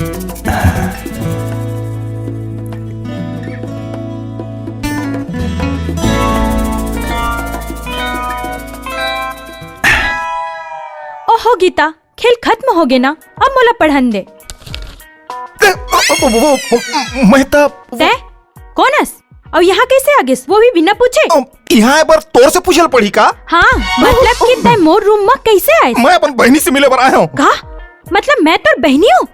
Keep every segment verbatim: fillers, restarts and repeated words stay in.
ओहो गीता, खेल खत्म हो गे ना, अब मोला पढ़न दे। ते, वो, वो, वो, वो, मैं त, वो तैं कोन अस? अउ यहाँ कैसे आ गेस, वो भी बिना पूछे? अम, यहाँ आए बर तोर से पूछल पड़ी का? हाँ, मतलब कि तैं मोर रूम म कैसे आए? मैं अपन बहिनी से मिले बर आए हूँ। का? मतलब मैं तोर बहिनी हूँ?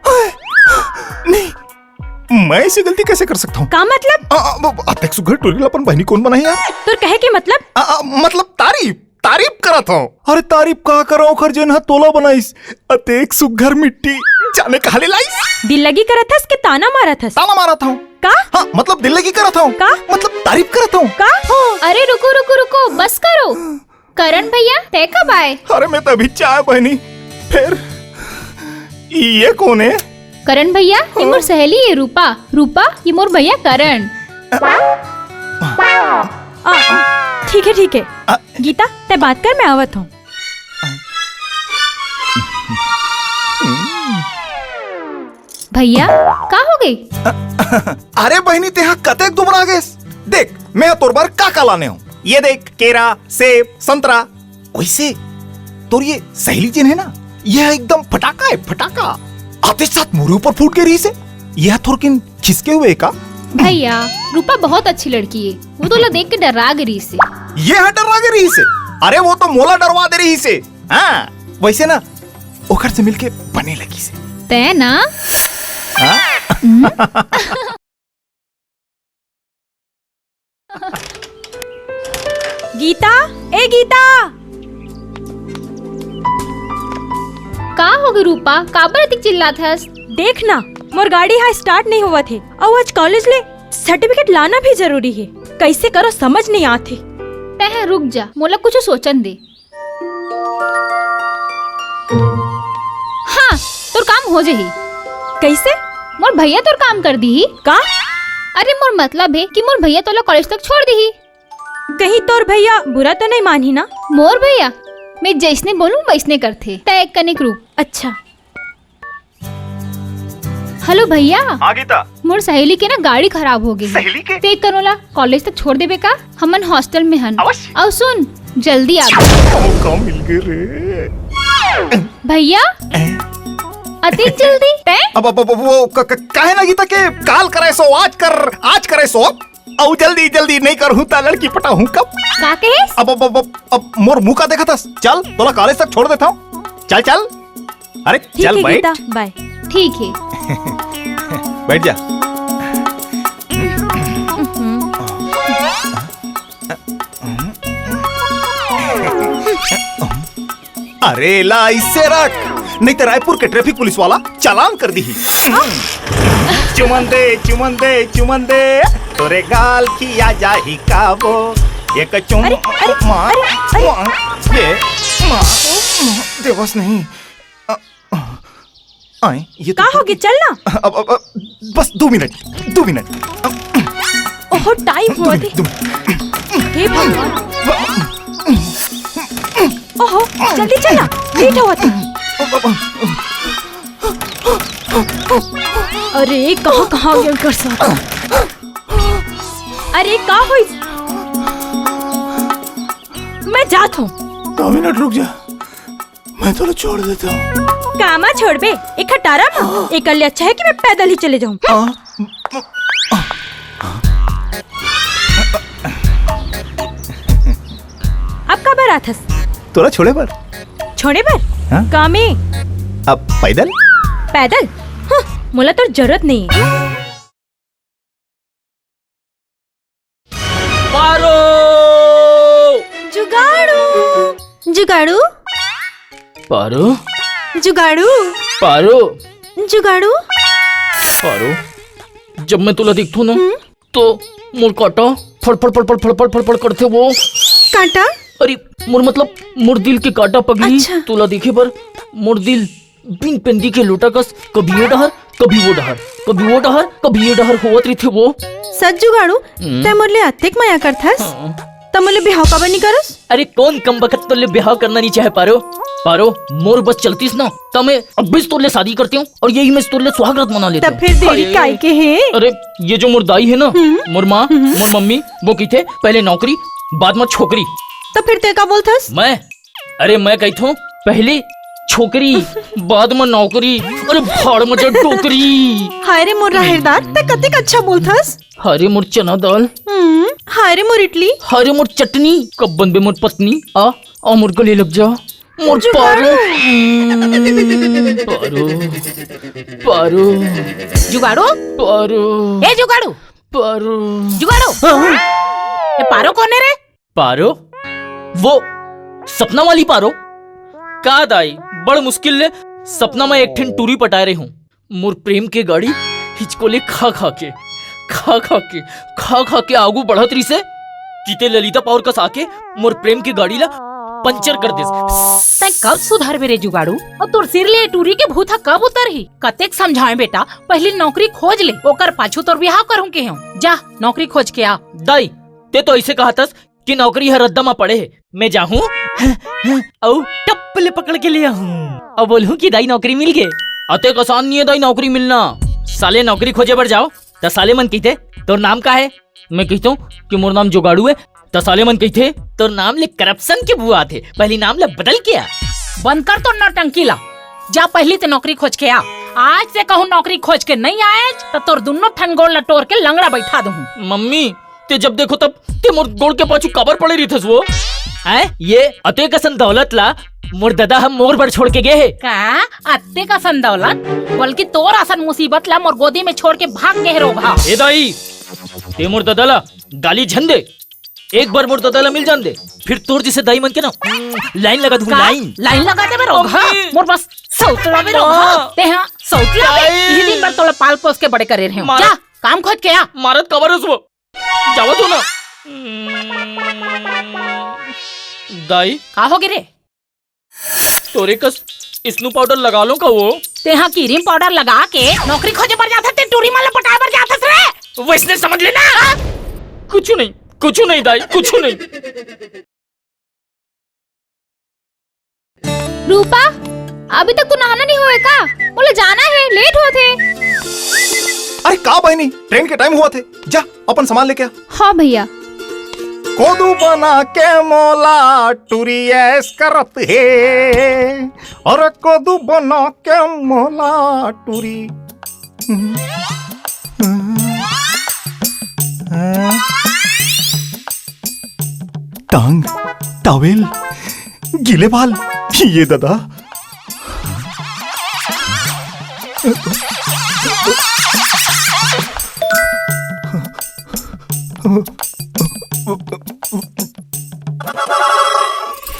नहीं, मैं ऐसी गलती कैसे कर सकता हूँ? का मतलब? आ, आ, ब-, अतेक सुघर टूरी ला अपन बहिनी कोन बनाही यार? तोर कहे के मतलब? आ, आ, मतलब तारीफ, तारीफ करत हूँ। अरे तारीफ का करो, ओखर जेन ह तोला बनाइस, अतेक सुघर मिट्टी, जाने कहाँ ले लाइस? दिल लगी करत हस के ताना मारत हस? ताना मारत हूँ। का? हाँ, मतलब दिल लगी करत हूँ। का? मतलब तारीफ करत हूँ। का? अरे रुको, रुको, रुको, बस करो। करण भैया, तैं कब आए? अरे मैं त अभी आए बहिनी। फिर ये कोन हे? करण भैया, ये मोर सहेली हे रूपा। रूपा, ये मोर भैया करण। आ, ठीक हे, ठीक हे। आ, गीता, तैं बात कर, मैं आवत हूँ। भैया, का हो गे? अरे बहिनी, तेहा कतेक दुबरा गेस। देख, मैं तोर बर का का लाने हूँ। ये देख, केरा, सेब, संतरा। वैसे तोर ये सहेली जेन हे ना, ये एकदम फटाका हे, फटाका। आते साथ मोरे ऊपर फूट के रहिस हे। ये थोरकिन खिसके हुए का? भैया, रूपा बहुत अच्छी लड़की हे, वो तोला देख के डरा गे रहिस हे। ये ह डरा गे रहिस हे? अरे वो तो मोला डरवा दे रहिस हे। हाँ, वैसे ना ओखर से मिलके बने लगिस हे। तैं ना? हाँ? गीता, ए गीता! का हो गे रूपा, काबर अतिक चिल्लात हस? देख ना, मोर गाड़ी हा start नहीं होवत हे, अउ आज college ले certificate लाना भी जरूरी हे। कैसे करो समझ नहीं आत हे। तैं रुक जा, मोला कुछ सोचन दे। हाँ, तोर काम हो जही। कैसे? मोर भैया तोर काम कर दीही। का? अरे मोर मतलब हे कि मोर भैया तोला college तक छोड़ दीही। कहीं तोर भैया बुरा तो नहीं मानही ना? मोर भैया, मैं जैसने बोलूं वैसने करथे। तैं एक कनिक रुक। अच्छा। हेलो भैया। हाँ गीता। मोर सहेली के ना गाड़ी खराब हो गे। सहेली के? तैं कन ओला college तक छोड़ देबे का? हमन hostel में हन। अवश्य। अउ सुन, जल्दी आ। मौका मिल गे रे। भैया, अतिक जल्दी तैं? अब, अब, अब, वो क-, क-, काहे ना गीता के काल करे सो, आज कर, आज करे सो। अउ जल्दी, जल्दी नहीं करहूँ त लड़की पटाहूँ कब? का कहे? अब, अब, अब, अब, अब मोर मुँह का देखत हस? चल, तोला college तक छोड़ देता हूँ। चल, चल। अरे, ठीक चल हे बैठ। गीता, bye। ठीक हे। बैठ जा। अरे ला इसे रख, नहीं तो रायपुर के traffic पुलिस वाला चालान कर दीही। चुमन दे, चुमन दे, चुमन दे, तोरे गाल खिया जाही काबो। एक चुम-, अरे, अरे, मार, अरे, अरे। मार, ये, मार, देवस नहीं। अ, अ, आए, ये तो का हो गे? चल ना। अब, अब, अब, बस दो मिनट, दो मिनट। ओहो, time दो होवत मिनट, हे। दो मिनट। हे भगवान। ओहो, जल्दी चल ना, late होवत हे। अरे, कहाँ, कहाँ गेंव कर साथ? अरे, का होइस? मैं जात हूँ। दो मिनट रुक जा, मैं तोला छोड़ देता हूँ। कामा छोड़बे? एक खटारा मा? एकर ले अच्छा हे कि मैं पैदल ही चले जाऊँ। हाँ। अब काबर आथस? तोला छोड़े बर। छोड़े बर? हाँ? कामे? अब पैदल? पैदल? हाँ, मोला तोर जरूरत नहीं हे। पारो! जुगाड़ू! जुगाड़ू! पारो? जुगाड़ू! पारो! जुगाड़ू! पारो, जब मैं तोला देखथूं ना, हम्म? तो मोर कांटा फड़फड़, फड़फड़, फड़फड़, फड़फड़ करथे वो। कांटा? अरे, मोर मतलब, मोर दिल के कांटा पगली। अच्छा। तोला देखे बर मोर दिल बिन पेंदी के लोटा कस कभी ये डहर, कभी वो डहर, कभी वो डहर, कभी ये डहर होवत रहिथे वो। सच जुगाड़ू, हम्म। तैं मोर ले अतेक मया करथस? हाँ। त मोले बिहाव काबर नहीं करस? अरे, कौन कम बखत तोले बिहाव करना नहीं चाहे, पारो? पारो, मोर बस चलतीस ना, त मैं अब्बे से तोले शादी करती हूँ और यही में से तोले सुहाग रात मना लेती हूँ। त फिर देरी अरे, काय के हे? अरे, ये जो मोर दाई है ना, हम्म। मोर माँ, हम्म। मोर मम्मी, वो कहिथे, "पहले नौकरी, बाद में छोकरी।" त फिर ते का बोलथस? मैं अरे, मैं कहिथों, "पहले छोकरी, बाद में नौकरी।" अरे, भाड़ में जा डोकरी। हाय रे मोर राहेरदार, ते कतेक अच्छा बोलथस। हाय रे मोर चना दाल। हम्म, हाय रे मोर इडली। हाय रे मोर चटनी। कब बनबे मोर पत्नी? आ, आ मोर गले लग जा। मोर जुगाड़ू। पारो। हम्म, पारो। पारो। जुगाड़ू? पारो। ए जुगाड़ू? पारो। जुगाड़ू? हाँ। ए पारो कौन है रे? पारो? वो सपना वाली पारो? का दाई, बड़ मुश्किल ले सपना में एक ठिन टूरी पटाए रहे हूँ। मोर प्रेम के गाड़ी हिचकोले खा खा के, खा खा के, खा खा के आगू बढ़त रहिसे। किते ललिता पावर कस आके मोर प्रेम के गाड़ी ला पंचर कर देस। तैं कब सुधरबे रे जुगाड़ू? अउ तोर सिर ले टूरी के भूत ह कब उतरही? कतेक समझाएं बेटा, पहली नौकरी खोज ले, ओकर पाछू तोर बिहाव करहूं के हूं। जा, नौकरी खोज के आ। दाई, ते तो ऐसे कहतस कि नौकरी ह रद्दा म पड़े हे, मैं जाहूं अउ टप्प ले पकड़ के ले आहूं अउ बोलहूं कि दाई नौकरी मिल गे। अतेक आसान नहीं है दाई नौकरी मिलना। साले नौकरी खोजे बर जाओ त साले मन कहिथे, "तोर नाम का है?" मैं कहिथों कि मोर नाम जुगाड़ू है। त साले मन कहिथे, "तोर नाम ले करप्शन के बुआ थे, पहली नाम ले बदल के आ।" बंद कर तोर नौटंकी ला, जा पहली ते नौकरी खोज के आ। आज ते कहूं नौकरी खोज के नहीं आए त तोर दुन्नो ठन गोड़ ला टोर के लंगड़ा बैठा दूं। मम्मी, ते जब देखो तब ते मोर गोड़ के पाछू काबर पड़े रहिथस वो? हैं? ये अतेक असन दौलत ला मोर ददा ह मोर बर छोड़ के गे हे। का? अतेक असन दौलत? बल्कि तोर असन मुसीबत ला मोर गोदी में छोड़ के भाग गे हे रोगहा। ए दाई, ते मोर ददा ला गाली झन दे। एक बार मोर ददा ला मिल जान दे, फिर तोर जैसे दाई मन के ना, लाइन लगा दूं, का? लाइन। लाइन लगा देबे रोगहा? मम्मी। मोर बस सौतला बे रोगहा। माँ। ते हा सौतला बे। दाई। इही दिन बर तोला पाल पोस के बड़े करे रहे हूं। मारत जा, काम खोज के आ। मारत काबर हस वो? जावत हो ना। दाई। का हो गे रे? तोरे कस स्नो पाउडर लगा लो का वो? ते हा क्रीम पाउडर लगा के नौकरी खोजे बर जाथस, ते टूरी मन ला पटाए बर जाथस रे। वैसने समझ लेना। कुछ नहीं, कुछ नहीं दाई, कुछ नहीं। रूपा, अभी तक तू नहाना नहीं होए का? मोला जाना है, लेट होत हे। अरे का बहिनी, ट्रेन के टाइम होवत हे, जा अपन सामान लेके आ। हाँ भैया। कोदू बना के मोला टूरी ऐश करत हे, अरे कोदू बना के मोला टूरी। टांग, टॉवेल, गीले बाल, ये ददा।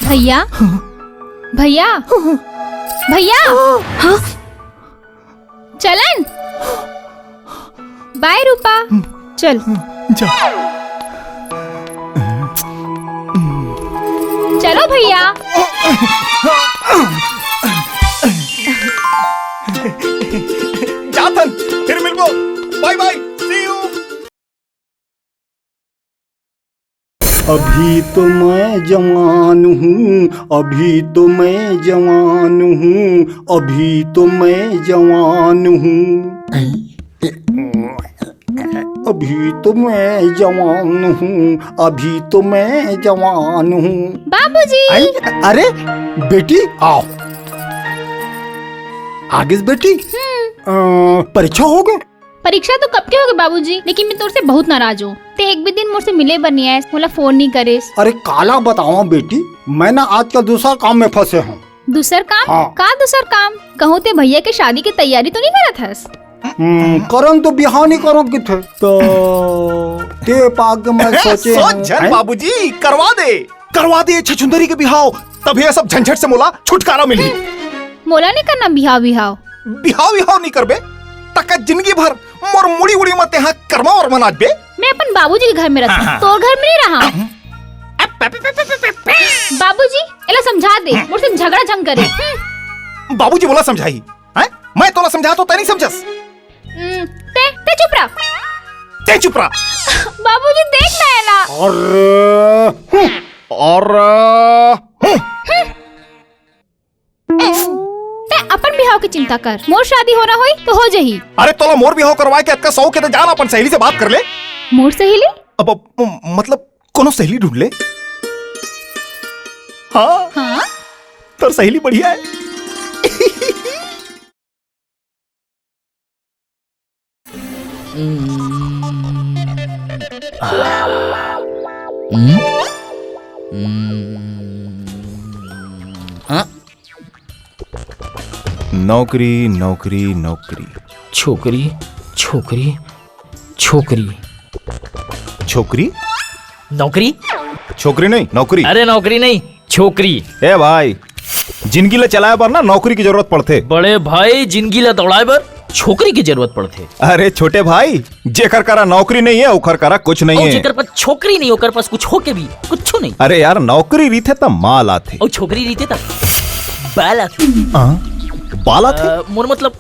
भैया, भैया, भैया। हाँ? चलन। बाय रूपा। चल। जा। चलो भैया। जाथन, फिर मिलबो। बाय बाय, see you। अभी तो मैं जवान हूँ, अभी तो मैं जवान हूँ, अभी तो मैं जवान हूँ। अभी तो मैं जवान हूँ, अभी तो मैं जवान हूँ। बाबूजी। आई, अरे बेटी, आओ। आ गेस बेटी। हम्म। अ, परीक्षा हो गे? परीक्षा तो कब के हो गे बाबूजी, लेकिन मैं तोर से बहुत नाराज हूँ। ते एक भी दिन मोर से मिले बर नहीं आए, मोला फोन नहीं करे। अरे काला बतावा बेटी, मैं ना आजकल दूसरा काम में फंसे हूँ। दूसर काम? हाँ। का दूसर काम? कहूँ ते भैया के शादी के तैयारी तो नहीं करत हस? हम्म, करन तो बिहाव नहीं करो किथे। तो ते पाग मैं सोचे सोच हूँ, झन हैं? बाबूजी, करवा दे, करवा दे छछुंदरी के बिहाव, तभी ये सब झंझट से मोला छुटकारा मिली। मोला नहीं करना बिहाव बिहाव। बिहाव बिहाव नहीं करबे, तका जिंदगी भर मोर मुड़ी उड़ी मते हाँ करमा और मनाच बे। मैं अपन बाबूजी के घर में रहता हूँ, हाँ, हाँ। तोर घर में नहीं रहा। बाबूजी, एला समझा दे, मोर से झगड़ा झंग करे। बाबूजी मोला समझाही, हैं? मैं तोला समझा तो तै नहीं समझस। हम्म, ते, ते चुप रह। ते चुप रह। बाबूजी, देख ना एला। अरे, हम्म, अरे, हम्म। तैं अपन बिहाव के चिंता कर, मोर शादी होना होई तो हो जही। अरे, तोला मोर बिहाव करवाए के अतका शौक हे त जा ना अपन सहेली से बात कर ले। मोर सहेली? अब, अब, मतलब, कोनो सहेली ढूंढ ले। हाँ, हाँ? तोर सहेली बढ़िया हे। हम्म? हम्म? हम्म? हाँ? नौकरी, नौकरी, नौकरी। छोकरी, छोकरी, छोकरी। छोकरी? नौकरी? छोकरी नहीं, नौकरी। अरे, नौकरी नहीं, छोकरी। ए भाई, जिंदगी ला चलाए बर ना नौकरी के जरूरत पड़थे। बड़े भाई, जिंदगी ला दौड़ाए बर छोकरी के जरूरत पड़थे। अरे छोटे भाई, जेकर करा नौकरी नहीं हे, ओकर करा कुछ नहीं अउ हे। जेकर पास छोकरी नहीं, ओकर पास कुछ होके भी कुछ नहीं। अरे यार, नौकरी रहिथे त माल आथे। अउ छोकरी रहिथे त बाल आथे। हाँ? बाल आथे? अ, मोर मतलब,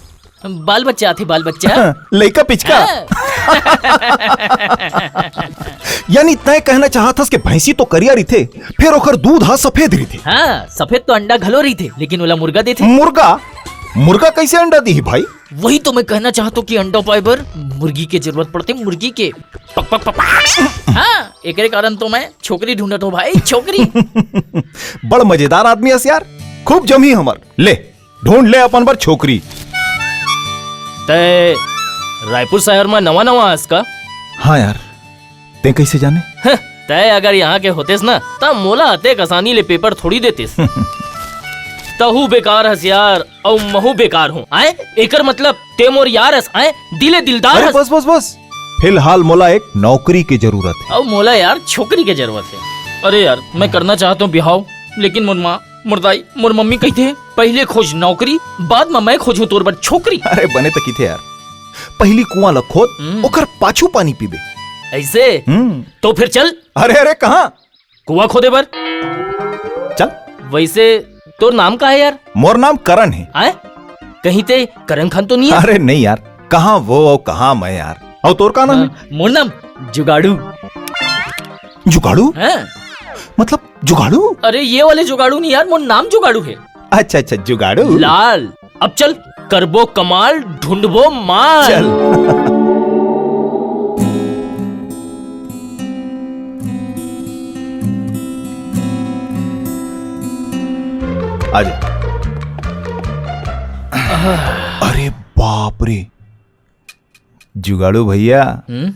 बाल बच्चा आथे, बाल बच्चा। लइका पिचका। हाँ। यानी तैं कहना चाहत हस कि भैंसी तो करिया रहिथे, फेर ओकर दूध ह सफेद रहिथे। हाँ, सफेद तो अंडा घलो रहिथे, लेकिन ओला मुर्गा देथे। मुर्गा? मुर्गा कैसे अंडा दिही भाई? वही तो मैं कहना चाहत हूँ कि अंडा पाए बर मुर्गी के जरूरत पड़थे, मुर्गी के। पक, पक, पक, पक। हाँ, एकरे कारण तो मैं छोकरी ढूंढत हूँ भाई, छोकरी। बड़ मजेदार आदमी हस यार, खूब जमही हमर। ले, ढूंढ ले अपन बर छोकरी। तैं रायपुर शहर म नवा नवा आस का? हाँ यार, तैं कैसे जाने? हं, तैं अगर यहाँ के होतेस ना, त मोला अतेक आसानी ले पेपर थोड़ी देतेस। तहू बेकार हस यार, अउ महू बेकार हूँ। आए, एकर मतलब तैं मोर यार हस, आए, दिले दिलदार अरे हस। बस, बस, बस। फिलहाल मोला एक नौकरी के जरूरत हे। अउ मोला यार छोकरी के जरूरत हे। अरे यार, मैं करना चाहत हूँ बिहाव, लेकिन मोर माँ, मोर दाई, मोर मम्मी कहिथे, "पहिले खोज नौकरी, बाद म मैं खोजहूँ तोर बर छोकरी।" अरे बने त किथे यार, पहिली कुआं ल खोद, हम्म। ओकर पाछू पानी पीबे। ऐसे? हम्म। तो फिर चल। अरे, अरे, कहाँ? कुआं खोदे बर। चल। वैसे तोर नाम का हे यार? मोर नाम करण हे। आय? कहीं तैं करण खान तो नहीं हे? अरे नहीं यार, कहाँ वो अउ कहाँ मैं यार। अउ तोर का नाम हे? हाँ, मोर नाम जुगाड़ू। जुगाड़ू? हाँ। मतलब जुगाड़ू? अरे ये वाले जुगाड़ू नहीं यार, मोर नाम जुगाड़ू हे। अच्छा, अच्छा, जुगाड़ू। लाल, अब चल, करबो कमाल, ढूंढबो माल। चल। आजा। अरे बाप रे, जुगाड़ू भैया, हम्म?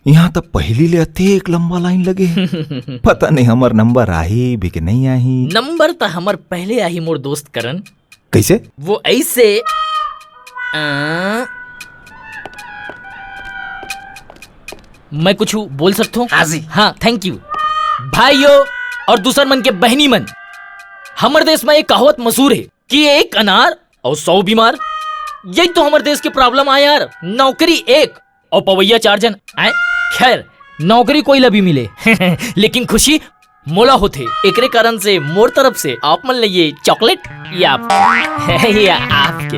यहाँ त पहिली ले अतेक लंबा लाइन लगे हे। पता नहीं हमर नंबर आही भी कि नहीं आही। नंबर त हमर पहले आही मोर दोस्त करण। कैसे? वो ऐसे, अ, मैं कुछ बोल सकता हूँ? हाँ जी। हाँ, thank you। भाइयों और दूसर मन के बहिनी मन, हमर देश में एक कहावत मशहूर हे कि एक अनार और सौ बीमार। यही तो हमर देश के problem आय यार, नौकरी एक अउ पवैया चार झन। आय, खैर, नौकरी कोई ला भी मिले, लेकिन खुशी मोला होथे। एकरे कारण से मोर तरफ से आप मन ला ये chocolate, ये आप, ये आपके,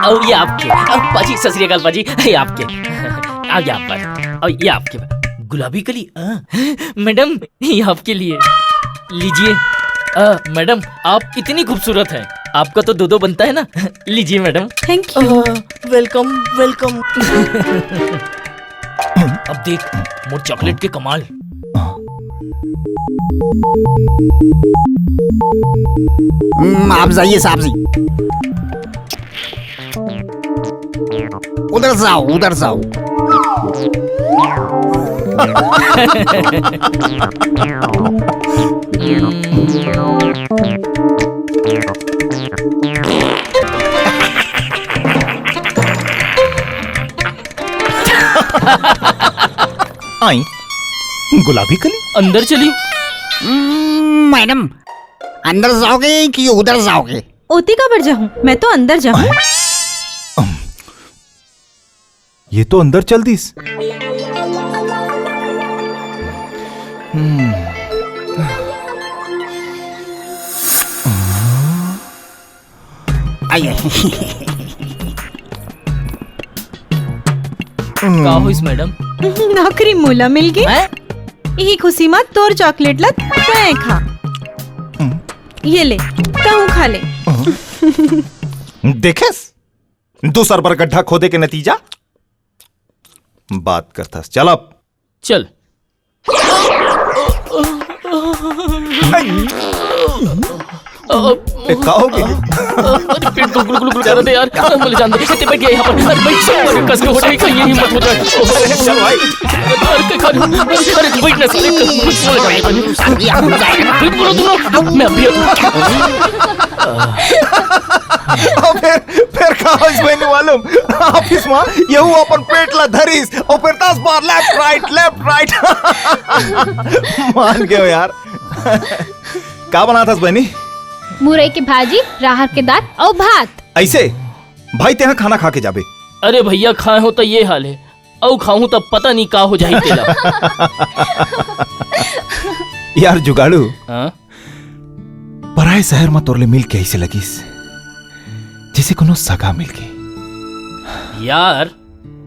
अउ ये आपके, अउ पाजी, सत श्री अकाल पाजी, ये आपके, आ, ये आप पर, अउ ये आपके, गुलाबी कली, आ, madam, ये आपके लिए। लीजिए। अ, madam, आप इतनी खूबसूरत हैं, आपका तो दो दो बनता है ना। लीजिए madam। Thank you। Uh, welcome, welcome। अब देख मोर chocolate के कमाल। हम्म, आप जाइए साहब जी। उधर जाओ, उधर जाओ। आई, गुलाबी कली। अंदर चली। हम्म, madam, अंदर जाओगे कि उधर जाओगे? ओती काबर जाहूं, मैं तो अंदर जाहूं। आय? अम, ये तो अंदर चल दिस। हम्म। आय, आय। का होइस madam? नौकरी मोला मिल गे। हैं? यही खुशी म तोर chocolate ला तैं खा। हम्म। ये ले, तहूँ खा ले। देखेस, दूसर बर गड्ढा खोदे के नतीजा। बात करथस, चल अब। चल। ए, का हो गे? अरे, पेट गुलगुल गुलगुल करत हे यार। मैं ले जान दे। बैठ गया यहाँ पर। अरे, बैठ, सब कस के हो जाए, कहीं हिम्मत हो जाए। चल भाई। अरे, अरे, बैठ ना, साले, कुछ बोल रहा है। बैठ बोलो तुम लोग। मैं अभी अउ फेर, फेर का होइस बहिनी मालूम? Office म यहू अपन पेट ला धरिस अउ फेर दस बार left right, left right। मान गेंव यार। का बनाथस बहिनी? मुरई के भाजी, राहर के दार अउ भात। अइसे? भाई तेहा खाना खा के जाबे। अरे भइया, खाए हों त ये हाल हे, अउ खाहूं त पता नहीं का हो जाही तेला। यार जुगाड़ू, हाँ? पराए शहर म तोर ले मिल के अइसे लगिस, जइसे कोनो सगा मिल गे। यार,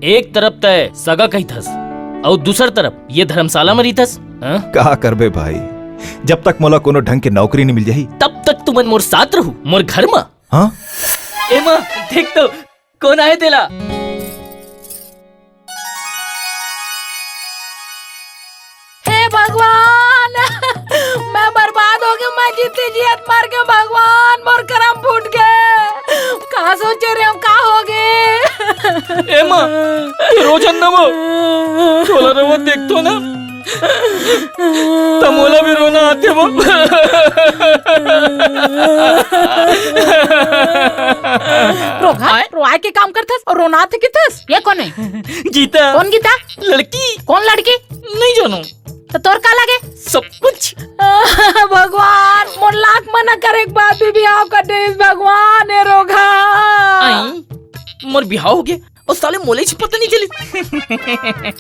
एक तरफ तय सगा कहिथस, अउ दूसर तरफ ये धर्मशाला म रहिथस, हाँ? का करबे भाई, जब तक मोला कोनो ढंग के नौकरी नइ मिल जाही। तब तक तुमन मोर साथ रहू, मोर घर म। हाँ? ए माँ, देख तो, कोन आए तेला? हे भगवान, मैं बर्बाद हो गई, मैं जीती जियत मर गई। भगवान, मोर करम फूट गे। का सोचे रहे हो, का हो गे? ए माँ, ये रोजन न वो, तोला रवा देख तो ना। त मोला भी रोना आथे वो। रोघा, आय? रोआय के काम करथस अउ रोना आथे किथस? ये कोन हे? गीता। कोन गीता? लड़की। कोन लड़की? नहीं जानो। त तोर का लगे? सब कुछ। भगवान, मोर लाख मना करे के बाद भी बिहाव कर देस भगवान, हे रोघा। आई, मोर बिहाव हो गे। अउ साले मोला ही पता नहीं चली।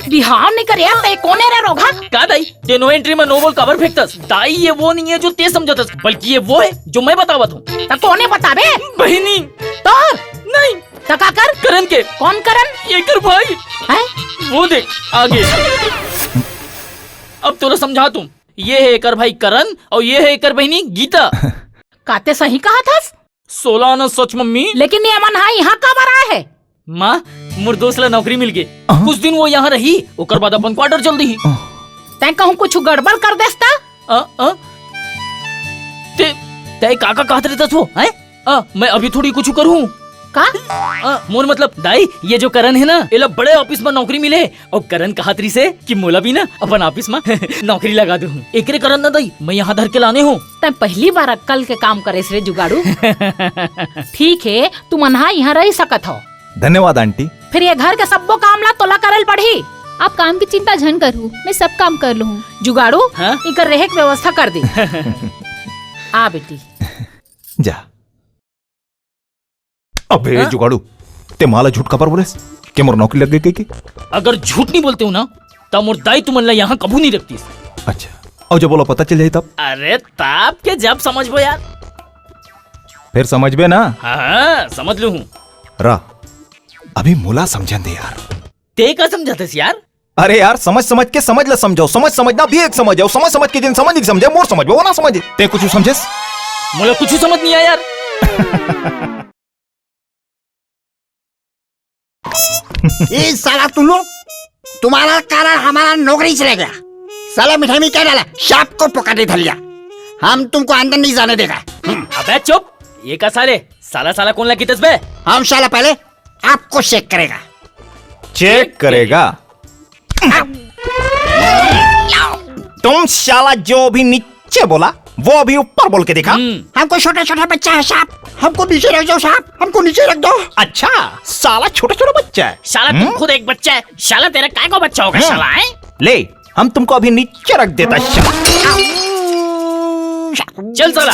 बिहाव नहीं करे, तय कोन हे रे रोघा? का दाई, तय no entry म no ball काबर फेंकथस? दाई, ये वो नहीं है जो तय समझथस, बल्कि ये वो है जो मैं बतावत हूँ। त कोन हे बताबे? बहिनी। तोर? नहीं। त का कर? करण के। कोन करण? एकर भाई। हैं? वो देख, आगे। अब तोला समझात हूँ। ये है एकर भाई करण अउ ये है एकर बहिनी गीता। का तय सही कहत हस? सोला आना सच मम्मी। लेकिन ये मन हा यहाँ काबर आए हे? माँ, मोर दोस्त ला नौकरी मिल गे। हाँ? कुछ दिन वो यहाँ रही, ओकर बाद अपन quarter चल दिही। हाँ। तय कहूँ कुछ गड़बड़ कर देस त? अ, अ? तय, तय का का कहत रहिथस वो, हैं? अ, मैं अभी थोड़ी कुछ करूँ। का? अ, मोर मतलब, दाई, ये जो करण हे ना, एला बड़े office म नौकरी मिले हे। अउ करण कहत रहिसे कि मोला भी ना अपन office म नौकरी लगा देहू। एकरे करण ना दाई, मैं यहाँ धर के लाने हूँ। तय पहली बार अक्कल के काम करेस रे जुगाड़ू। ठीक हे, तुमन हा यहाँ रह सकत हव। धन्यवाद आंटी। फेर ये घर के सब्बो काम ला तोला करे ल पड़ही। आप काम की चिंता झन करहू, मैं सब काम कर लूहूँ। जुगाड़ू, हाँ? इकर रहे के व्यवस्था कर दे। आ बेटी। जा। अबे हाँ? जुगाड़ू, तय माँ ला झूठ काबर बोलेस के मोर नौकरी लग गे कहिके? अगर झूठ नहीं बोलते हूँ ना, त मोर दाई तुमन ला यहाँ कभू नहीं रखतीस। अच्छा, अउ जब ओला पता चल जाही तब? अरे तब के जब समझबो यार। फेर समझबे ना? हाँ, हाँ, समझ लूँ हूँ। रा, अभी मोला समझन दे यार। तय का समझथस यार? अरे यार, समझ समझ के समझ ला समझाओ, समझ समझना भी एक समझ हे, समझ समझ के जेन समझ नहीं समझे, मोर समझ में वो ना समझे। तय कुछ समझेस? मोला कुछ समझ नहीं आया यार। ए साला तुम लोग, तुम्हारा कारण हमारा नौकरी चला गया। साला मिठाई में क्या डाला? सांप को पकड़ के धर लिया। हम तुमको अंदर नहीं जाने देगा। हम्म। अबे चुप, ये का साले साला साला कोन ला किथस बे? हम साला पहले आपको check करेगा। Check करेगा? तुम साला जो भी नीचे बोला, वो अभी ऊपर बोल के दिखा। हम्म। हमको छोटा छोटा बच्चा है साहब, हमको नीचे रख दो साहब, हमको नीचे रख दो। अच्छा, साला छोटा छोटा बच्चा है। साला तू हम्म? खुद एक बच्चा है, साला तेरा काय को बच्चा होगा हम्म। साला है? ले, हम तुमको अभी नीचे रख देता है, साला। चल साला।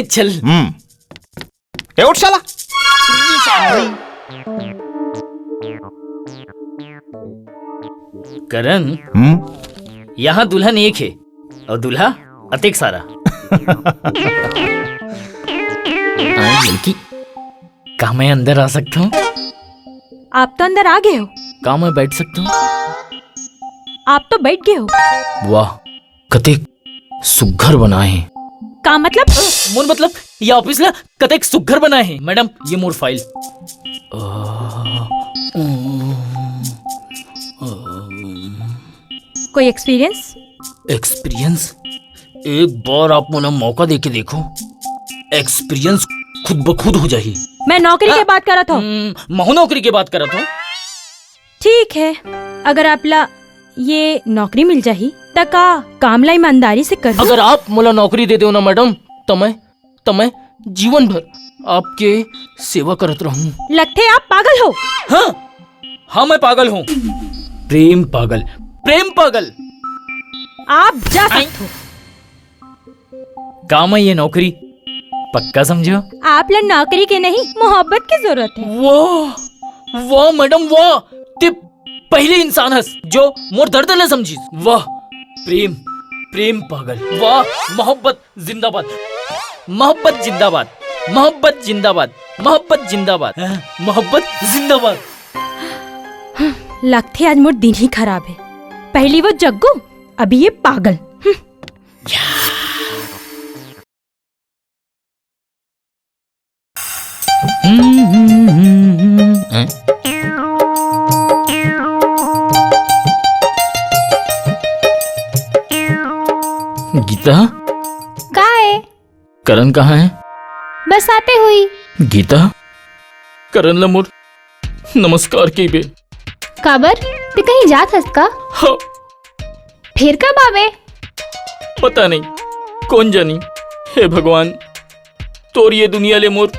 चल। हम्म। ए, उठ साला। करण, हम्म? यहाँ दुल्हन एक हे अउ दूल्हा अतेक सारा। हाँ, लड़की, का मैं अंदर आ सकता हूँ? आप तो अंदर आ गए हो, का मैं बैठ सकता हूँ? आप तो बैठ गए हो। वाह, कतेक सुघर बनाए हे। का मतलब? मोर मतलब, ये ऑफिस ला कतेक सुघर बनाए हे। मैडम, ये मोर फाइल। कोई एक्सपीरियंस? एक्सपीरियंस? एक बार आप मोला मौका दे के देखो, एक्सपीरियंस खुद ब खुद हो जाही। मैं नौकरी के हाँ। बात करत हूँ। हम्म, महू नौकरी के बात करत हूँ। ठीक है, अगर आप ला ये नौकरी मिल जाही, त का काम ला ईमानदारी से कर? अगर आप मोला नौकरी दे देव ना मैडम, त मैं, त मैं जीवन भर आपके सेवा करत रहूं। लगथे आप पागल हो। हाँ, हाँ, मैं पागल हूँ। प्रेम पागल, प्रेम पागल। आप जा सकते हो। का मैं ये नौकरी पक्का समझो? आप ला नौकरी के नहीं, मोहब्बत की जरूरत है। वाह, वाह मैडम, वाह। ते पहली इंसान हस जो मोर दर्द ला समझिस। वाह, प्रेम, प्रेम पागल। वाह, मोहब्बत जिंदाबाद, मोहब्बत जिंदाबाद, मोहब्बत जिंदाबाद, मोहब्बत जिंदाबाद, हाँ, मोहब्बत जिंदाबाद। लगथे आज मोर दिन ही खराब है। पहली वो जग्गू, अभी ये पागल। हम्म। गीता? का है? करण कहाँ है? बस आते हुई। गीता, करण ला मोर नमस्कार कहिबे। काबर? ते कहीं जात हस का? हाँ। फेर कब आबे? पता नहीं, कोन जानी। हे भगवान, तोर ये दुनिया ले मोर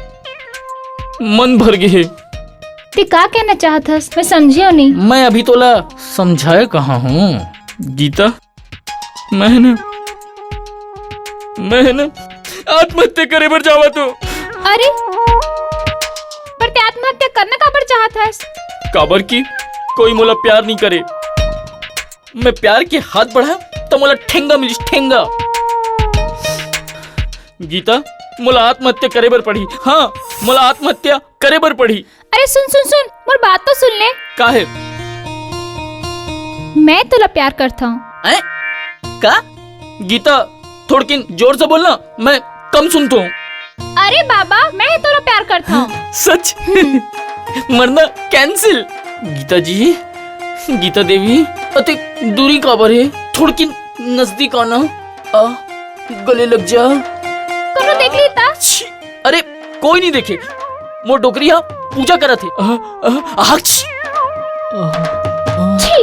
मन भर गे हे। ते का कहना चाहत हस? मैं समझियो नहीं। मैं अभी तोला समझाए कहाँ हूँ, गीता। मैं ना, मैं ना आत्महत्या करे बर जावत हूँ। अरे, पर ते आत्महत्या करना काबर चाहत हस? काबर कि कोई मोला प्यार नहीं करे। मैं प्यार के हाथ बढ़ा त मोला ठेंगा मिलिस, ठेंगा। गीता, मोला आत्महत्या करे बर पड़ही। हाँ, मोला आत्महत्या करे बर पड़ही। अरे सुन, सुन, सुन, मोर बात तो सुन ले। का है? मैं तोला प्यार करता हूँ। हैं? का? गीता, थोड़किन जोर से बोलना, मैं कम सुनता हूँ। अरे बाबा, मैं तोला प्यार करता हूँ। सच? मरना कैंसिल। गीता जी, गीता देवी, अते दूरी काबर है? थोड़किन नजदीक आना। आ, गले लग जा। कोनो देख ली ता? छी, अरे, कोई नहीं देखे। मोर डोकरी हा पूजा करत हे। आ, आ, आ, छी। छी।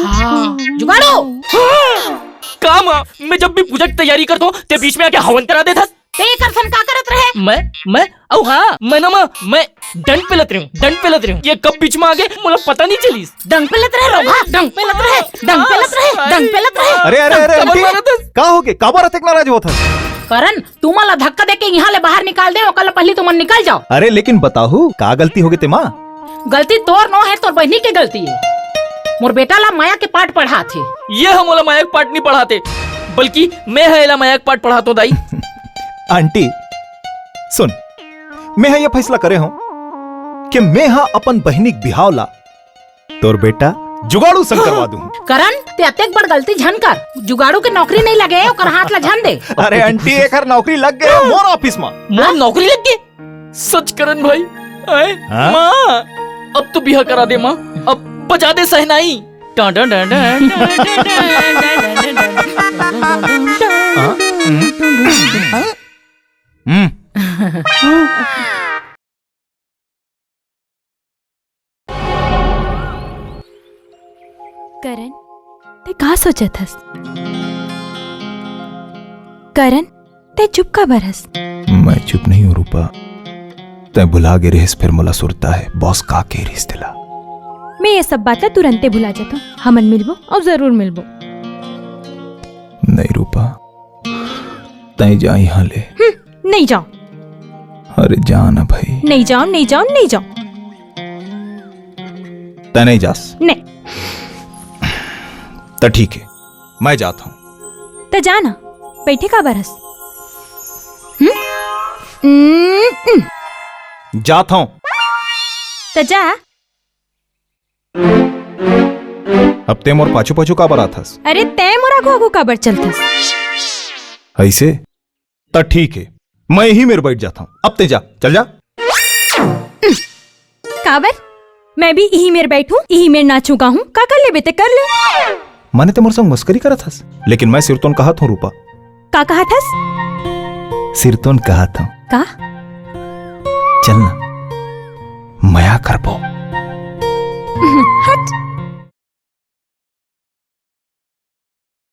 हाँ, जुगाड़ू। का माँ, मैं जब भी पूजा की तैयारी करता हूँ, ते बीच में आके हवन करा देथस। ते एकर सन का करत रहे? मैं, मैं, अउ हाँ, मैं ना माँ, मैं डंड पेलत रहे हूँ, डंड पेलत रहे हूँ। ये कब बीच में आ गए, मोला पता नहीं चलिस। डंड पेलत रहे रोगहा, डंड पेलत रहे, डंड पेलत रहे, डंड पेलत रहे। अरे, अरे, अरे, काबर आंटी, मारत हस? का होगे? काबर अतेक नाराज होत हस? करण, तुमन ला धक्का देके यहाँ ले बाहर निकाल दे, ओकर ला पहली तुमन निकल जाओ। अरे, लेकिन बताहू, का गलती होगे ते माँ? गलती तोर नो है, तोर बहिनी के गलती है। मोर बेटा ला माया के पाठ पढ़ात हे। ये ह मोला माया के पाठ नहीं पढ़ाते, बल्कि मैं ह एला माया के पाठ पढ़ातो दाई। आंटी, सुन, मैं ह ये फैसला करे हूँ कि मैं ह अपन बहिनी के बिहाव ला तोर बेटा जुगाड़ू संग करवा दूँ। करण, ते अतेक बड़ गलती झन कर। जुगाड़ू के नौकरी नहीं लगे, ओकर हाथ ला झन दे। अरे आंटी, एकर नौकरी लग गए मोर ऑफिस में। मोर नौकरी लग गए? सच करण भाई, आए? हाँ? माँ, अब तो बिहा करा दे माँ, अब बजा दे सहनाई। टां, टां, टां, टां, टां, टां, टां, टां, टां, टां। हाँ? हम्म। करण, ते का सोचत हस? करण, ते चुप काबर हस? मैं चुप नहीं हूँ रूपा, तै भुला गे रहिस, फिर मोला सुरता है बॉस का के रहिस तेला। मैं ये सब बात ला तुरंते भुला जाता हूँ। हमन मिलबो और जरूर मिलबो। नहीं रूपा, तै जा यहाँ ले। हम्म, नहीं जाओ। अरे जा ना भाई। नहीं जाओ, नहीं जाओ, नहीं जाओ। तै नहीं जास। नहीं। त ठीक हे, मैं जात हंव। त जा ना, बइठे काबर हस? हम्म? हम्म, हम्म। जात हंव। त जा। अब तें मोर पाछू पाछू काबर आथस? अरे, तें मोर आगू आगू काबर चलथस? अइसे? त ठीक हे, मैं इही मेर बइठ जात हंव। अब तें जा, चल जा। काबर? मैं भी इही मेर बइठहूं, इही मेर नाचहूं गाहूं, का कर लेबे तें कर ले। माने तें मोर संग मस्करी करत हस, लेकिन मैं सिरतोन कहत हंव रूपा। का कहत हस? सिरतोन कहत हंव। का? चल ना, मया करबो। हट।